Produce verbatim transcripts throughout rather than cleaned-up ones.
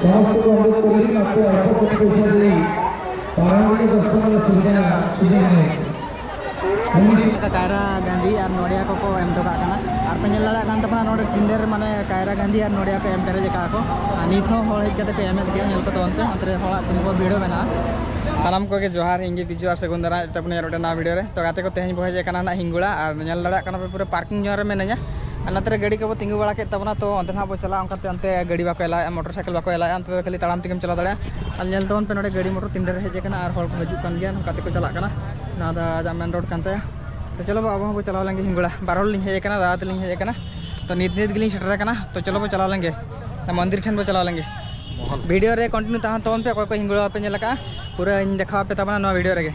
ସମସ୍ତଙ୍କୁ ଅନୁରୋଧ କରିବି, ମାତ୍ର ଅଳ୍ପ କିଛି ପଇସା ଦେଇ ପାରମ୍ପରିକ ଦର୍ଶନର ସୁବିଧା ସୁଯୋଗ ନିଅନ୍ତୁ। କମିଟି ᱠᱟᱭᱨᱟ ᱜᱟᱸᱫᱷᱤ ᱟᱨ ᱱᱚᱰᱤᱭᱟ ᱠᱚᱠᱚ ᱮᱢ ᱦᱚᱴᱚ ᱠᱟᱜ ᱠᱟᱱᱟ᱾ ᱟᱨ ᱯᱮ ᱧᱮᱞ ᱫᱟᱲᱮᱭᱟᱜ ᱠᱟᱱ ᱛᱟᱵᱚᱱᱟ, ᱱᱚᱰᱮ ᱴᱤᱱᱰᱟᱹ ᱨᱮ ᱢᱟᱱᱮ ᱠᱟᱭᱨᱟ ᱜᱟᱸᱫᱷᱤ ᱟᱨ ᱱᱚᱰᱤᱭᱟ ᱠᱚ ᱮᱢ ᱯᱮᱨᱮᱡ ᱟᱠᱟᱫᱼᱟ ᱠᱚ᱾ ᱟᱨ ᱱᱤᱛ ᱦᱚᱸ ᱦᱚᱲ ᱦᱮᱡ ᱠᱟᱛᱮ ᱠᱚ ᱮᱢᱮᱫ ᱜᱮᱭᱟ, ᱧᱮᱞ ᱠᱚ ᱛᱟᱵᱚᱱ ᱯᱮ, ᱚᱱᱛᱮ ᱨᱮ ᱦᱚᱲᱟᱜ ᱛᱤᱸᱜᱩ ᱠᱚ ᱵᱷᱤᱲ ᱢᱮᱱᱟᱜᱼᱟ᱾ ᱥᱟᱱᱟᱢ ᱠᱚᱜᱮ ᱡᱚᱦᱟᱨ, ᱤᱧ ᱜᱮ ᱵᱤᱡᱩ ᱟᱨ ᱥᱟᱹᱜᱩᱱ ᱫᱟᱨᱟᱢ ᱮᱫ ᱛᱟᱵᱚᱱᱟ ᱱᱚᱰᱮ ᱱᱟᱣᱟ ᱵᱷᱤᱰᱤᱭᱳ ᱨᱮ᱾ ᱛᱚ ᱜᱟᱛᱮ ᱠᱚ, ᱛᱮᱦᱮᱧ ᱵᱚ ᱦᱮᱡ ᱟᱠᱟᱱᱟ ᱱᱟᱜ ᱦᱤᱝᱜᱩᱲᱟ, ᱟᱨ ᱧᱮᱞ ᱫᱟᱲᱮᱭᱟᱜ ᱠᱟᱱᱟ ᱯᱮ ᱯᱩᱨᱟᱹ ᱯᱟᱨᱠᱤᱝ ᱡᱳᱱ ᱨᱮ ᱢᱮᱱᱟᱹᱧᱟ᱾ ᱟᱨ ᱱᱚᱛᱮ ᱨᱮ ᱜᱟᱹᱰᱤ ᱠᱚᱵᱚ ᱛᱤᱸᱜᱩ ᱵᱟᱲᱟ ᱠᱮᱫ ᱛᱟᱵᱚᱱᱟ, ᱛᱚ ᱚᱱᱛᱮ ᱱᱟᱜ ᱵᱚ ᱪᱟᱞᱟᱜᱼᱟ, ᱚᱱᱠᱟᱛᱮ ᱚᱱᱛᱮ ᱜᱟᱹᱰᱤ ᱵᱟᱠᱚ ᱮᱞᱟᱣᱮᱫᱼᱟ, ᱢᱚᱴᱚᱨ ᱥᱟᱭᱠᱮᱞ ᱵᱟᱠᱚ ᱮᱞᱟᱣᱮᱫᱼᱟ, ᱚᱱᱛᱮ ᱫᱚ ᱠᱷᱟᱹᱞᱤ ᱛᱟᱲᱟᱢ ᱛᱮᱜᱮᱢ ᱪᱟᱞᱟᱣ ᱫᱟᱲᱮᱭᱟᱜᱼᱟ᱾ ᱟᱨ ᱧᱮᱞ ᱛᱟᱵᱚᱱ ᱯᱮ ᱱᱚᱰᱮ ᱜᱟᱹᱰᱤ ᱢᱚᱴᱚᱨ ᱛᱤᱱ ᱨᱮ ᱦᱮᱡ ᱟᱠᱟᱱᱟ ᱟᱨ ᱦᱚᱲ ᱠᱚ ᱦᱤᱡᱩᱜ ᱠᱟᱱ ᱜᱮᱭᱟ, ᱱᱚᱝᱠᱟ ᱛᱮᱠᱚ ᱪᱟᱞᱟᱜ ᱠᱟᱱᱟ᱾ ᱱᱚᱣᱟ ᱫᱚ ᱟᱡᱟᱜ ᱢᱮᱱ ᱨᱳᱰ ᱠᱟᱱ ᱛᱟᱭᱟ᱾ ᱛᱚ ᱪᱚᱞᱚ ᱵᱟ, ᱟᱵᱚ ᱦᱚᱸᱵᱚ ᱪᱟᱞᱟᱣ ᱞᱮᱱ ᱜᱮ ᱦᱤᱝᱜᱩᱲᱟ᱾ ᱵᱟᱨ ᱦᱚᱲ ᱞᱤᱧ ᱦᱮᱡ ᱟᱠᱟᱱᱟ, ᱫᱟᱫᱟ ᱛᱟᱹᱞᱤᱧ ᱦᱮᱡ ᱟᱠᱟᱱᱟ᱾ ᱛᱚ ᱱᱤᱛ ᱱᱤᱛ ᱜᱮᱞᱤᱧ ᱥᱮᱴᱮᱨ ᱟᱠᱟᱱᱟ᱾ ᱛᱚ ᱪᱚᱞᱚ ᱵᱚ ᱪᱟᱞᱟᱣ ᱞᱮᱱ ᱜᱮ, ᱢᱚᱱᱫᱤᱨ ᱴᱷᱮᱱ ᱵᱚ ᱪᱟᱞᱟᱣ ᱞᱮᱱ ᱜᱮ᱾ ᱵᱷᱤᱰᱤᱭᱳ ᱨᱮ ᱠᱚᱱᱴᱤᱱᱤᱭᱩ ᱛᱟᱦᱮᱱ ᱛᱟᱵᱚᱱ ᱯᱮ, ᱚᱠᱚᱭ ᱠᱚ ᱦᱤᱝᱜᱩᱲᱟ ᱵᱟᱯᱮ ᱧᱮᱞ ᱟᱠᱟᱫᱼᱟ, ᱯᱩᱨᱟᱹᱧ ᱫᱮᱠᱷᱟᱣ ᱟᱯᱮ ᱛᱟᱵᱚᱱᱟ ᱱᱚᱣᱟ ᱵᱷᱤᱰᱤᱭᱳ ᱨᱮᱜᱮ᱾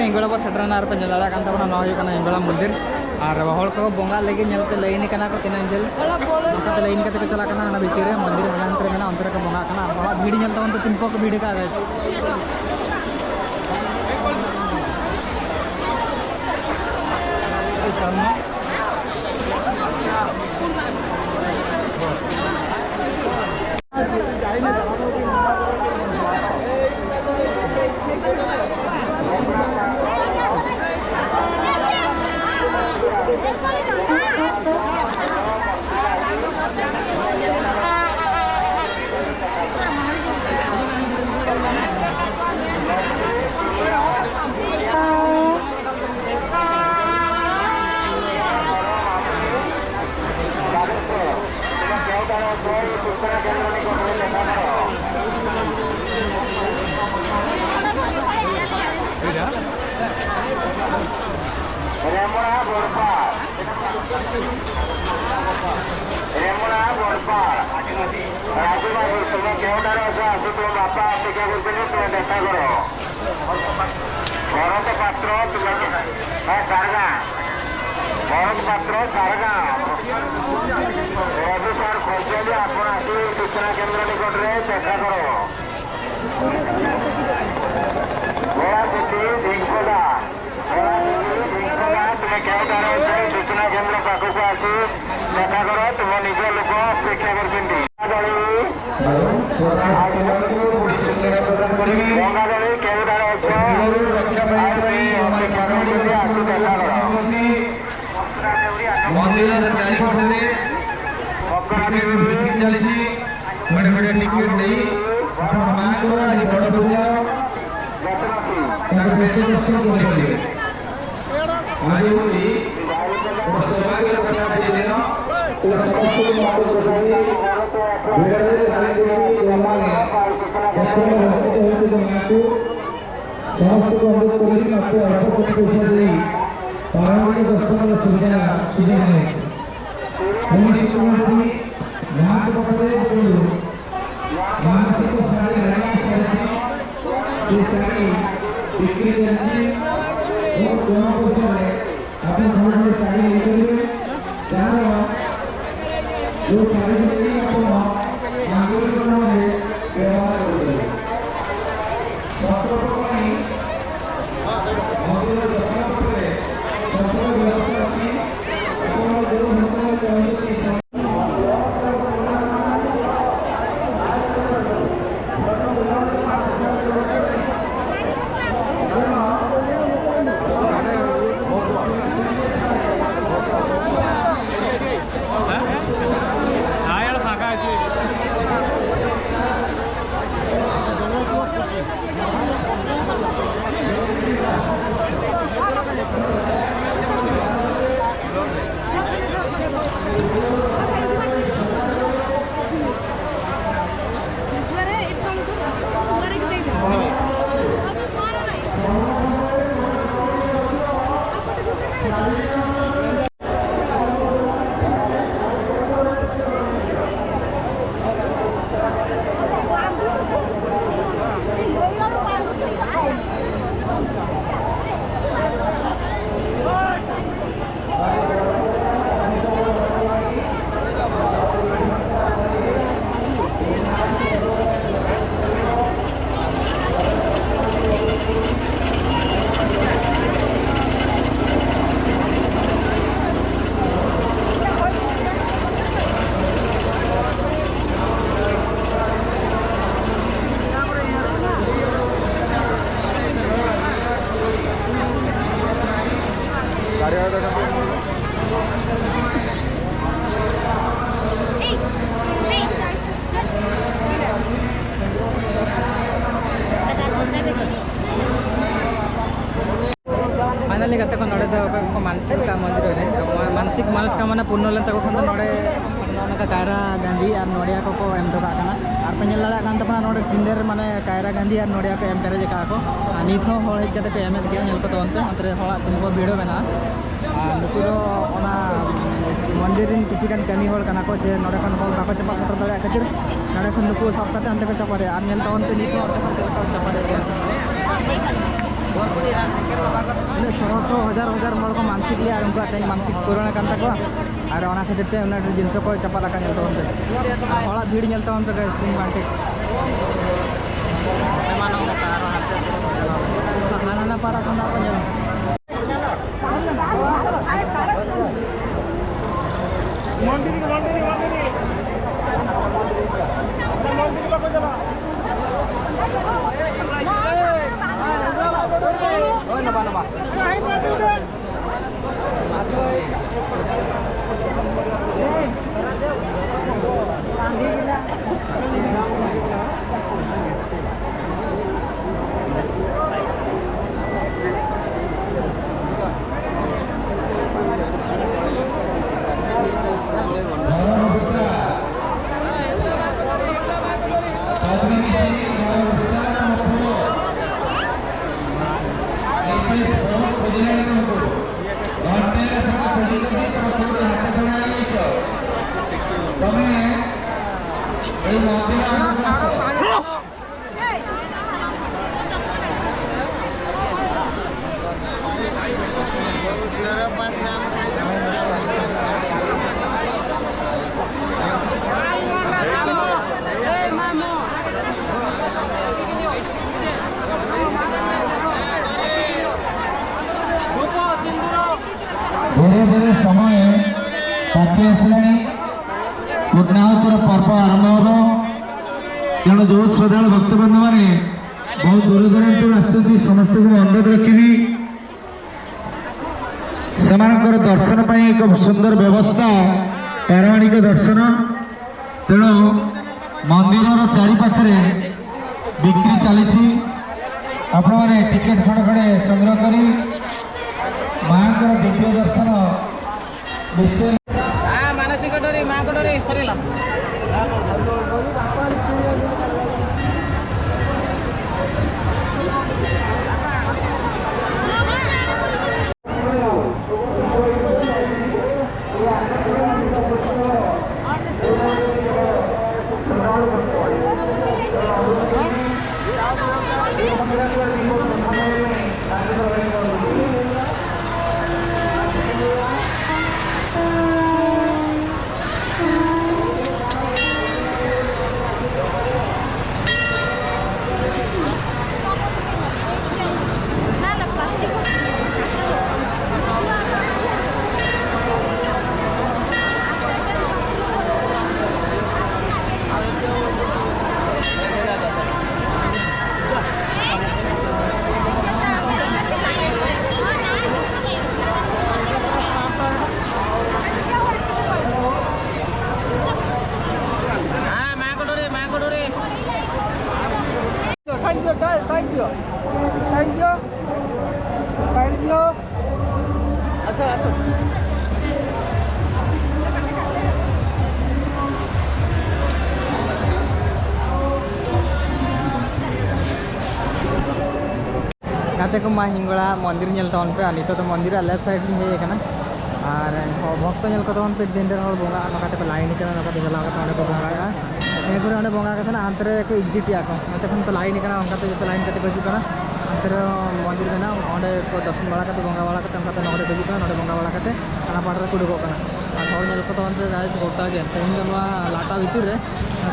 ᱦᱤᱸᱜᱚᱲᱟ ᱵᱚ ᱥᱮᱴᱮᱨᱮᱱᱟ ᱟᱨ ᱯᱮ ᱧᱮᱞ ᱫᱟᱲᱮᱭᱟᱜ ᱠᱟᱱ ᱛᱟᱵᱚᱱᱟ, ᱱᱚᱣᱟ ᱦᱩᱭᱩᱜ ᱠᱟᱱᱟ ᱦᱤᱸᱜᱚᱲᱟ ᱢᱚᱱᱫᱤᱨ᱾ ᱟᱨ ᱦᱚᱲ ᱠᱚ ᱵᱚᱸᱜᱟᱜ ᱞᱟᱹᱜᱤᱫ ᱧᱮᱞ ᱯᱮ ᱞᱟᱭᱤᱱ ᱠᱟᱱᱟ ᱠᱚ ᱛᱤᱱᱟᱹᱜ ᱡᱷᱟᱹᱞ᱾ ᱱᱚᱝᱠᱟ ᱛᱮ ᱞᱟᱭᱤᱱ ᱠᱟᱛᱮ ᱠᱚ ᱪᱟᱞᱟᱜ ᱠᱟᱱᱟ ᱚᱱᱟ ᱵᱷᱤᱛᱤᱨ ᱨᱮ, ᱢᱚᱱᱫᱤᱨ ᱦᱟᱱᱟ ᱦᱟᱱᱛᱮ ᱨᱮ ᱢᱮᱱᱟᱜᱼᱟ, ᱚᱱᱛᱮ ᱨᱮᱠᱚ ᱵᱚᱸᱜᱟᱜ ᱠᱟᱱᱟ᱾ ᱟᱨ ᱦᱚᱲᱟᱜ ᱵᱷᱤᱲ ᱧᱮᱞ ᱛᱟᱵᱚᱱ ᱯᱮ ᱛᱤᱱ ᱯᱚᱠ ᱵᱷᱤᱲ ᱠᱟᱜᱼᱟ, guys᱾ ᱨᱮᱢᱲᱟ ᱵᱚᱲᱯᱟ, ᱨᱮᱢᱲᱟ ᱵᱚᱲᱯᱟ, ᱨᱟᱡᱩ ᱵᱟᱹᱵᱩ, ᱛᱩᱢᱮ ᱠᱮᱣᱰᱟᱨ ᱚᱡᱟ ᱟᱥᱩ ᱛᱩᱢ ᱵᱟᱯᱟ ᱟᱥᱩ ᱠᱮᱣᱰᱟᱨ ᱛᱩᱢᱮ ᱫᱮᱠᱷᱟ ᱠᱚᱨᱚ᱾ ᱵᱷᱚᱨᱚᱛ ᱯᱟᱛᱨᱚ, ᱛᱩᱢᱮ ᱦᱮᱸ, ᱥᱟᱨᱜᱟ᱾ ᱵᱷᱚᱨᱚᱛ ᱯᱟᱛᱨᱚ, ᱥᱟᱨᱜᱟ᱾ ᱨᱚᱵᱤ ᱥᱟᱨ ᱠᱷᱚᱨᱪᱟᱞᱤ, ᱟᱯᱱᱟ ᱟᱥᱩ ᱥᱩᱪᱱᱟ ᱠᱮᱱᱫᱨᱚ ᱱᱤᱠᱚᱴ ᱨᱮ ᱫᱮᱠᱷᱟ ᱠᱚᱨᱚ᱾ ᱜᱚᱲᱟ ᱥᱤᱴᱤ, ᱰᱷᱤᱝᱠᱚᱫᱟ᱾ ᱜᱚᱲᱟ ᱥᱤᱴᱤ, ᱰᱷᱤᱝᱠᱚᱫᱟ, ᱛᱩᱢᱮ ᱠᱮᱣᱰᱟᱨ ᱚᱡᱟ ᱥᱩᱪᱱᱟ ᱠᱮᱱᱫᱨᱚ ᱯᱟᱠᱷᱩ ᱠᱚ ᱟᱥᱩ ᱫᱮᱠᱷᱟ ᱠᱚᱨᱚ, ᱛᱩᱢ ᱱᱤᱡ ᱞᱳᱠ ᱚᱯᱮᱠᱷᱟ ᱠᱚᱨᱩᱪᱷᱚᱱᱛᱤ। ବଙ୍ଗାଦଳି କେଉଁଠାରେ ଅଛ? ରକ୍ଷା ପାଇବା ପାଇଁ ଅପେକ୍ଷା କରୁଛନ୍ତି, ଆସୁ ଦେଖା କର। ମନ୍ଦିରର ଚାରିପଟରେ ଟିକେଟ ବିକ୍ରି ଚାଲିଛି। ଘରେ ଘରେ ଟିକେଟ ନେଇ ଆପଣ ମାଙ୍କର ଆଜି ବଡ଼ ପୂଜା, ତାକୁ ବେଶ ଦର୍ଶନ କରିପାରିବେ। ଆଜି ହେଉଛି ଗୋଟେ ସୌଭାଗ୍ୟର ଦିନ। ସମସ୍ତଙ୍କୁ ଅନୁରୋଧ କରିବି, ମାତ୍ର ଅଳ୍ପ କିଛି ପଇସା ଦେଇ ପାରମ୍ପରିକ ଦର୍ଶନର ସୁବିଧା ସୁଯୋଗ ନିଅନ୍ତୁ। କୌଣସି ଶୁଣନ୍ତୁ, ମାଆଙ୍କ ପାଖରେ ଦେଖନ୍ତୁ, ମାନସିକ ଶାଢ଼ୀ ଆଣିକି ସାରିଛି। ସେ ଶାଢ଼ୀ ବିକ୍ରି ଚାଲିଛି। ᱯᱷᱟᱭᱱᱟᱞᱤ ᱜᱟᱛᱮ ᱠᱚ, ᱱᱚᱰᱮ ᱫᱚ ᱚᱠᱚᱭ ᱠᱚ ᱢᱟᱱᱥᱤᱠ ᱠᱟᱜ ᱢᱚᱱᱫᱤᱨ ᱨᱮ, ᱢᱟᱱᱥᱤᱠ ᱢᱟᱱᱚᱥᱠᱟᱢᱚᱱᱟ ᱯᱩᱨᱱᱚ ᱞᱮᱱ ᱛᱟᱠᱚ ᱠᱷᱟᱱ ᱫᱚ ᱱᱚᱰᱮ ᱱᱚᱜᱼᱚ ᱱᱚᱝᱠᱟ ᱠᱟᱭᱨᱟ ᱜᱟᱸᱫᱷᱤ ᱟᱨ ᱱᱚᱰᱤᱭᱟ ᱠᱚᱠᱚ ᱮᱢ ᱦᱚᱴᱚ ᱠᱟᱜ ᱠᱟᱱᱟ᱾ ᱟᱨ ᱯᱮ ᱧᱮᱞ ᱫᱟᱲᱮᱭᱟᱜ ᱠᱟᱱ ᱛᱟᱵᱚᱱᱟ ᱱᱚᱰᱮ ᱴᱤᱸᱰᱟᱹ ᱨᱮ ᱢᱟᱱᱮ ᱠᱟᱭᱨᱟ ᱜᱟᱸᱫᱷᱤ ᱟᱨ ᱱᱚᱰᱤᱭᱟ ᱠᱚ ᱮᱢ ᱯᱮᱨᱮᱡ ᱟᱠᱟᱫᱼᱟ ᱠᱚ᱾ ᱟᱨ ᱱᱤᱛ ᱦᱚᱸ ᱦᱚᱲ ᱦᱮᱡ ᱠᱟᱛᱮ ᱠᱚ ᱮᱢᱮᱫ ᱜᱮᱭᱟ, ᱧᱮᱞ ᱠᱚ ᱛᱟᱵᱚᱱ ᱯᱮ, ᱚᱱᱛᱮ ᱨᱮ ᱦᱚᱲᱟᱜ ᱛᱤᱱᱟᱹᱜ ᱵᱷᱤᱲ ᱢᱮᱱᱟᱜᱼᱟ᱾ ᱟᱨ ᱱᱩᱠᱩ ᱫᱚ ᱚᱱᱟ ᱢᱚᱱᱫᱤᱨ ᱨᱮᱱ ᱠᱤᱪᱷᱩ ᱜᱟᱱ ᱠᱟᱹᱢᱤ ᱦᱚᱲ ᱠᱟᱱᱟ ᱠᱚ, ᱡᱮ ᱱᱚᱰᱮ ᱠᱷᱚᱱ ᱦᱚᱲ ᱵᱟᱠᱚ ᱪᱟᱯᱟ ᱥᱮᱴᱮᱨ ᱫᱟᱲᱮᱭᱟᱜ ᱠᱷᱟᱹᱛᱤᱨ ᱱᱚᱰᱮ ᱠᱷᱚᱱ ᱱᱩᱠᱩ ᱥᱟᱵ ᱠᱟᱛᱮ ᱦᱟᱱᱛᱮ ᱠᱚ ᱪᱟᱯᱟᱫᱮᱭᱟ᱾ ᱟᱨ ᱧᱮᱞ ᱛᱟᱵᱚᱱ ᱯᱮ ᱱᱤᱛ ᱦᱚᱸ ᱚᱱᱛᱮ ᱠᱷᱚᱱ ᱪᱮᱫ ᱞᱮᱠᱟ ᱠᱚ ᱪᱟᱯᱟᱫᱮᱫ ᱠᱚᱣᱟ᱾ ᱛᱤᱱᱟᱹᱜ ᱥᱚ ᱥᱚ ᱦᱟᱡᱟᱨ ᱦᱟᱡᱟᱨ ᱦᱚᱲ ᱠᱚ ᱢᱟᱱᱥᱤᱠ ᱞᱮᱭᱟ ᱟᱨ ᱩᱱᱠᱩᱣᱟᱜ ᱛᱮᱦᱮᱧ ᱢᱟᱱᱥᱤᱠ ᱯᱩᱨᱚᱱ ᱟᱠᱟᱱ ᱛᱟᱠᱚᱣᱟ᱾ ᱟᱨ ᱚᱱᱟ ᱠᱷᱟᱹᱛᱤᱨ ᱛᱮ ᱩᱱᱟᱹᱜ ᱰᱷᱮᱨ ᱡᱤᱱᱤᱥ ᱠᱚ ᱪᱟᱯᱟᱫ ᱟᱠᱟᱫ, ᱧᱮᱞ ᱛᱟᱵᱚᱱ ᱯᱮ᱾ ᱟᱨ ᱦᱚᱲᱟᱜ ᱵᱷᱤᱲ ᱧᱮᱞ ᱛᱟᱵᱚᱱ ᱯᱮ guys, ᱛᱤᱱ ᱵᱟᱝ ᱴᱷᱤᱠ᱾ ᱦᱟᱱᱟ ᱦᱟᱱᱟ ᱯᱟᱲᱟ ᱠᱷᱚᱱ ᱫᱚ ᱠᱚ ᱧᱮᱞ᱾ ଧୀରେ ଧୀରେ ସମୟ ପାଖେଇ ଆସିଲାଣି। ପୂର୍ଣ୍ଣାହୁତିର ପର୍ବ ଆରମ୍ଭ ହେବ। ତେଣୁ ଯେଉଁ ଶ୍ରଦ୍ଧାଳୁ ଭକ୍ତବୃନ୍ଦମାନେ ବହୁତ ଦୂର ଦୂରାନ୍ତରୁ ଆସିଛନ୍ତି, ସମସ୍ତଙ୍କୁ ମୁଁ ଅନୁରୋଧ ରଖିବି, ସେମାନଙ୍କର ଦର୍ଶନ ପାଇଁ ଏକ ସୁନ୍ଦର ବ୍ୟବସ୍ଥା, ପାରମାଣିକ ଦର୍ଶନ। ତେଣୁ ମନ୍ଦିରର ଚାରିପାଖରେ ବିକ୍ରି ଚାଲିଛି। ଆପଣମାନେ ଟିକେଟ୍ ଖଣ୍ଡେ ଖଣ୍ଡେ ସଂଗ୍ରହ କରି ମାଙ୍କର ଦିବ୍ୟ ଦର୍ଶନ ନିଶ୍ଚୟ। ଆ, ମାନସିକ ଡୋରି, ମାଙ୍କ ଡୋରି ସରିଲା। ᱦᱮᱸ, ᱢᱟ ᱠᱚ ᱰᱚᱨᱮ, ᱢᱟ ᱠᱚ ᱰᱚᱨᱮ᱾ ᱥᱟᱭᱤᱰ ᱫᱤᱭᱚ, ᱥᱟᱭᱤᱰ ᱫᱤᱭᱚ, ᱥᱟᱭᱤᱰ ᱫᱤᱭᱚ, ᱥᱟᱭᱤᱰ ᱫᱤᱭᱚ᱾ ᱟᱥᱚ, ᱟᱥᱚ᱾ ᱜᱟᱛᱮ ᱠᱚ, ᱢᱟ ᱦᱤᱝᱜᱚᱲᱟ ᱢᱚᱱᱫᱤᱨ ᱧᱮᱞ ᱛᱟᱵᱚᱱ ᱯᱮ᱾ ᱟᱨ ᱱᱤᱛᱚᱜ ᱫᱚ ᱢᱚᱱᱫᱤᱨ ᱨᱮᱭᱟᱜ ᱞᱮᱯᱷᱴ ᱥᱟᱭᱤᱰ ᱞᱤᱧ ᱦᱮᱡ ᱟᱠᱟᱱᱟ᱾ ᱟᱨ ᱵᱷᱚᱠᱛᱚ ᱧᱮᱞ ᱠᱚ ᱛᱟᱵᱚᱱ ᱯᱮ, ᱛᱤᱱ ᱰᱷᱮᱨ ᱦᱚᱲ ᱵᱚᱸᱜᱟ ᱱᱚᱝᱠᱟ ᱛᱮᱠᱚ ᱞᱟᱭᱤᱱ ᱠᱟᱱᱟ, ᱱᱚᱝᱠᱟ ᱛᱮ ᱪᱟᱞᱟᱣ ᱠᱟᱛᱮ ᱚᱸᱰᱮ ᱠᱚ ᱵᱚᱸᱜᱟᱭᱟ᱾ ᱤᱱᱟᱹ ᱯᱚᱨᱮ ᱚᱸᱰᱮ ᱵᱚᱸᱜᱟ ᱠᱟᱛᱮ ᱱᱟᱜ ᱦᱟᱱᱛᱮ ᱨᱮ ᱠᱚ ᱮᱠᱡᱤᱴ ᱮᱜᱼᱟ ᱠᱚ, ᱱᱚᱛᱮ ᱠᱷᱚᱱ ᱠᱚ ᱞᱟᱭᱤᱱ ᱠᱟᱱᱟ, ᱚᱱᱠᱟ ᱛᱮ ᱡᱚᱛᱚ ᱞᱟᱭᱤᱱ ᱠᱟᱛᱮ ᱠᱚ ᱦᱤᱡᱩᱜ ᱠᱟᱱᱟ᱾ ᱦᱟᱱᱛᱮ ᱨᱮ ᱢᱚᱱᱫᱤᱨ ᱢᱮᱱᱟᱜᱼᱟ, ᱚᱸᱰᱮ ᱠᱚ ᱫᱚᱨᱥᱚᱱ ᱵᱟᱲᱟ ᱠᱟᱛᱮ, ᱵᱚᱸᱜᱟ ᱵᱟᱲᱟ ᱠᱟᱛᱮ, ᱚᱱᱠᱟ ᱛᱮ ᱱᱚᱰᱮ ᱠᱚ ᱦᱤᱡᱩᱜ ᱠᱟᱱᱟ, ᱱᱚᱰᱮ ᱵᱚᱸᱜᱟ ᱵᱟᱲᱟ ᱠᱟᱛᱮ ᱦᱟᱱᱟ ᱯᱟᱦᱴᱟ ᱨᱮᱠᱚ ᱩᱰᱩᱠᱚᱜ ᱠᱟᱱᱟ᱾ ᱟᱨ ᱦᱚᱲ ᱧᱮᱞ ᱠᱚ ᱛᱟᱵᱚᱱ ᱯᱮ ᱜᱟᱭᱥ, ᱜᱚᱴᱟ ᱜᱮ ᱛᱮᱦᱮᱧ ᱫᱚ ᱱᱚᱣᱟ ᱞᱟᱴᱟ ᱵᱷᱤᱛᱤᱨ ᱨᱮ,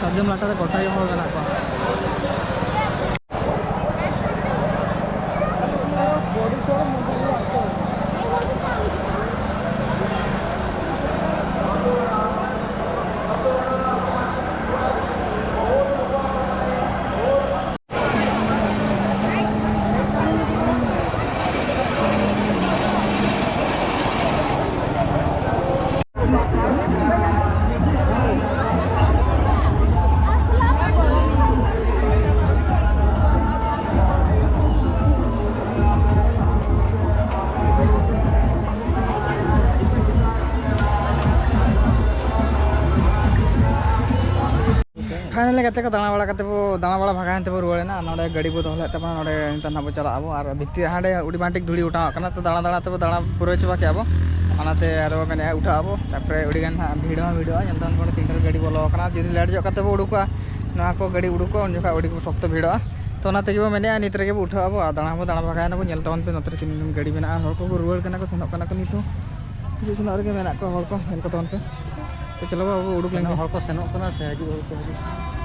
ᱥᱟᱨᱡᱚᱢ ᱞᱟᱴᱟ ᱨᱮ ᱜᱚᱴᱟ ᱜᱮ ᱦᱚᱲ ᱢᱮᱱᱟᱜ ᱠᱚᱣᱟ᱾ ᱯᱷᱟᱭᱱᱟᱞᱤ ᱜᱟᱛᱮ ᱠᱚ, ᱫᱟᱬᱟ ᱵᱟᱲᱟ ᱠᱟᱛᱮ ᱵᱚ, ᱫᱟᱬᱟ ᱵᱟᱲᱟ ᱵᱷᱟᱜᱟᱣᱮᱱ ᱛᱮᱵᱚ ᱨᱩᱣᱟᱹᱲᱮᱱᱟ᱾ ᱱᱚᱰᱮ ᱜᱟᱹᱰᱤ ᱵᱚ ᱫᱚᱦᱚ ᱞᱮᱫ ᱛᱟᱵᱚᱱᱟ, ᱱᱚᱰᱮ ᱱᱤᱛᱚᱜ ᱱᱟᱦᱟᱜ ᱵᱚ ᱪᱟᱞᱟᱜ ᱟᱵᱚ᱾ ᱟᱨ ᱵᱷᱤᱛᱤᱨ ᱦᱟᱸᱰᱮ ᱟᱹᱰᱤ ᱵᱟᱝ ᱴᱷᱤᱠ ᱫᱷᱩᱲᱤ ᱚᱴᱟᱝᱚᱜ ᱠᱟᱱᱟ, ᱛᱚ ᱫᱟᱬᱟ ᱫᱟᱬᱟ ᱛᱮᱵᱚ ᱫᱟᱬᱟ ᱯᱩᱨᱟᱹᱣ ᱪᱟᱵᱟ ᱠᱮᱜᱼᱟ ᱵᱚ᱾ ᱚᱱᱟᱛᱮ ᱟᱫᱚ ᱢᱮᱱᱮᱫᱼᱟ ᱩᱴᱷᱟᱹᱜ ᱟᱵᱚ, ᱛᱟᱨᱯᱚᱨᱮ ᱟᱹᱰᱤ ᱜᱟᱱ ᱦᱟᱸᱜ ᱵᱷᱤᱲ ᱦᱚᱸ ᱵᱷᱤᱲᱚᱜᱼᱟ᱾ ᱧᱮᱞ ᱛᱟᱵᱚᱱ ᱯᱮ ᱛᱤᱱ ᱰᱷᱮᱨ ᱜᱟᱹᱰᱤ ᱵᱚᱞᱚ ᱟᱠᱟᱱᱟ, ᱡᱩᱫᱤ ᱞᱮᱴ ᱧᱚᱜ ᱠᱟᱛᱮ ᱵᱚ ᱩᱰᱩᱠᱚᱜᱼᱟ, ᱱᱚᱣᱟ ᱠᱚ ᱜᱟᱹᱰᱤ ᱩᱰᱩᱠᱚᱜᱼᱟ, ᱩᱱ ᱡᱚᱠᱷᱟᱜ ᱟᱹᱰᱤ ᱥᱚᱠᱛᱚ ᱵᱷᱤᱲᱚᱜᱼᱟ᱾ ᱛᱚ ᱚᱱᱟ ᱛᱮᱜᱮ ᱵᱚ ᱢᱮᱱᱮᱫᱼᱟ ᱱᱤᱛ ᱨᱮᱜᱮ ᱵᱚ ᱩᱴᱷᱟᱹᱜ ᱟᱵᱚ ᱟᱨ ᱫᱟᱬᱟ ᱦᱚᱸᱵᱚ ᱫᱟᱬᱟ ᱵᱷᱟᱜᱟᱭᱮᱱᱟ ᱵᱚ᱾ ᱧᱮᱞ ᱛᱟᱵᱚᱱ ᱯᱮ ᱱᱚᱛᱮ ᱨᱮ ᱛᱤᱱ ᱜᱟᱹᱰᱤ ᱢᱮᱱᱟᱜᱼᱟ, ᱦᱚᱲ ᱠᱚᱠᱚ ᱨᱩᱣᱟᱹᱲ ᱠᱟᱱᱟ ᱠᱚ, ᱥᱮᱱᱚᱜ ᱠᱟᱱᱟ ᱠᱚ ᱱᱤᱛ ᱦᱚᱸ᱾ ᱦᱤᱡᱩᱜ ᱥᱮᱱᱚᱜ ᱨᱮᱜᱮ ᱢᱮᱱᱟᱜ ᱠᱚᱣᱟ ᱦᱚᱲ ᱠᱚ, ᱧᱮᱞ ᱠᱚ ᱛᱟᱵᱚᱱ ᱯᱮ᱾ ᱛᱚ ᱪᱚᱞᱚ ᱵᱟᱵᱩ, ᱩᱰᱩᱠ ᱞᱮᱱ ᱥᱮᱱᱚᱜ ᱜᱮ᱾ ᱦᱚᱲ ᱠᱚ ᱥᱮᱱᱚᱜ ᱠᱟᱱᱟ ᱥᱮ ᱦᱤᱡᱩᱜ ᱦᱚᱲ ᱠᱚ ᱦᱤᱡᱩᱜ ᱠᱟᱱᱟ?